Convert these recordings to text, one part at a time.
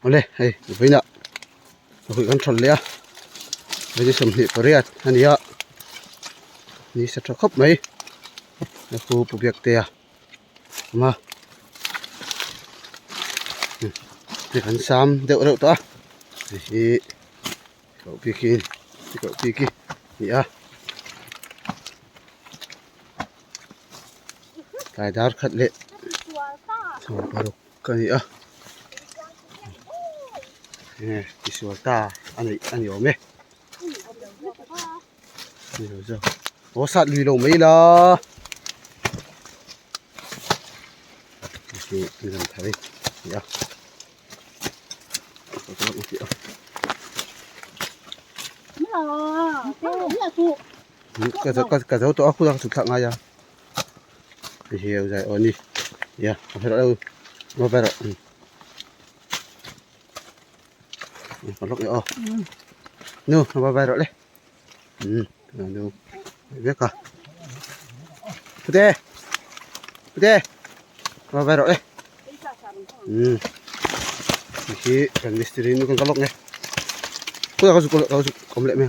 Awle hei vawiinah ruih kan thawn leh a vawiin 28 a ni a ni sa tha khawp mai a khu pu biak te a awm a hei kan sam deuh reuh tawh a hei hi koh bik hi koh bik hi a ni a tlai dar khat leh 6. Ka ni a nge tisual ta a neih a ni awm e aw sat lui lo mai la hi an thar hi ni a ka zo tawh a khulak chu thlak ngai a. Hei hi zai aw ni ia a hre rawh lo va rawh ka lawk leh aw nu va vai rawh le nu vek a pute pute va vai rawh le hei hi kan mistiri nu kan ka lawk nge kawt ah ka zuk awm leh mai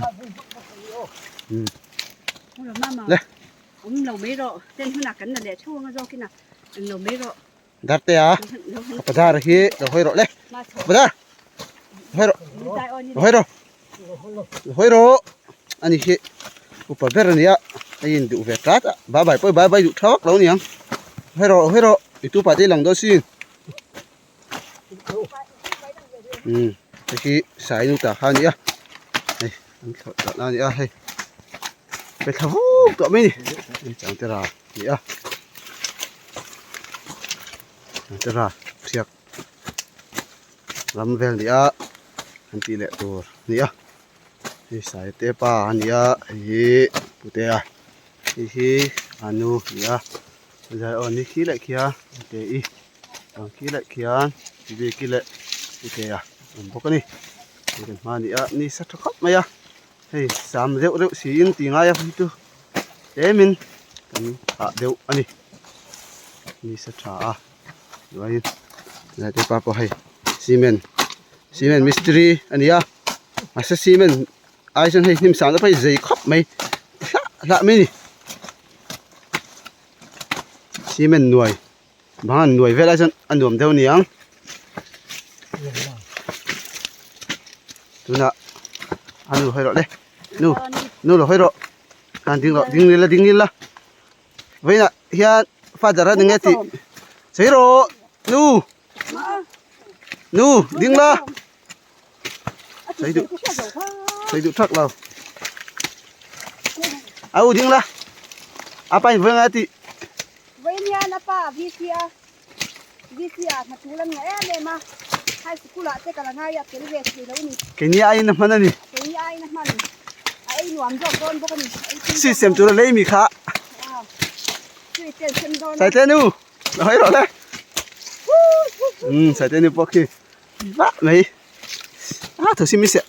ang le. Awm lo mai rawh, ten hunah kan la leh theuh anga zawkin a eng lo mai rawh. Darte a, ka padar hi lo hawi rawh le, padar lo hawi rawh, lo hawi rawh, lo hawi rawh ani hi upa ber a nia a induh ve tlat a bye bye pawh bye bye duh tha vak lo aniang lo hawi rawh lo hawi rawh i tupa te i lang dawn sin umm hei hi sai nu ta kha a ni a hei an thlawh tawh na a ni a hei pe thla vuk tawh mai a ni hei changte ra a ni a changte ra hriak ram vel a ni a an tih leh tur a ni a hei sai te pa a ni a hei hi putea hei hi a nu a ni a. Zai aw ni khi leh khia te i ang khi leh khian bik i leh i ke a awm bawk a ni hei kan hma a ni a ni sa tha khawp mai a hei sam deuh reuh siin tih ngai a hei chu tlemin kan hah deuh a ni ni sa tha a chuanin zai te pa pawh hei cement cement mistiri a ni a mahse cement ai chuan hei hnim sang te pawh hi zei khawp mai hlah hlah mai a ni. Cement nuai bang an nuai vel ah chuan a nuam deuh a ni ang tunah a nu hawi rawh le nu nu lo hawi rawh khan ding rawh ding ila ding ila vawiinah hian father a ni nge tih sawi rawh nu nu ding la sawi duh sawi duh thak lo a u ding la a pa in vawi ngai tih vawiin hian a pa VC a VC ah hna tul an ngah em em a high school ah te kal a ngai a tel ve thei lo a ni keini aiin a hman a ni keini aiin a hman a ei nuam zawk dawn bawk a ni si sem tur a lei mi kha sweet te an sem dawn a saite nu lo hawi rawh le saite nu pawh khi vah mai a tho si mi se.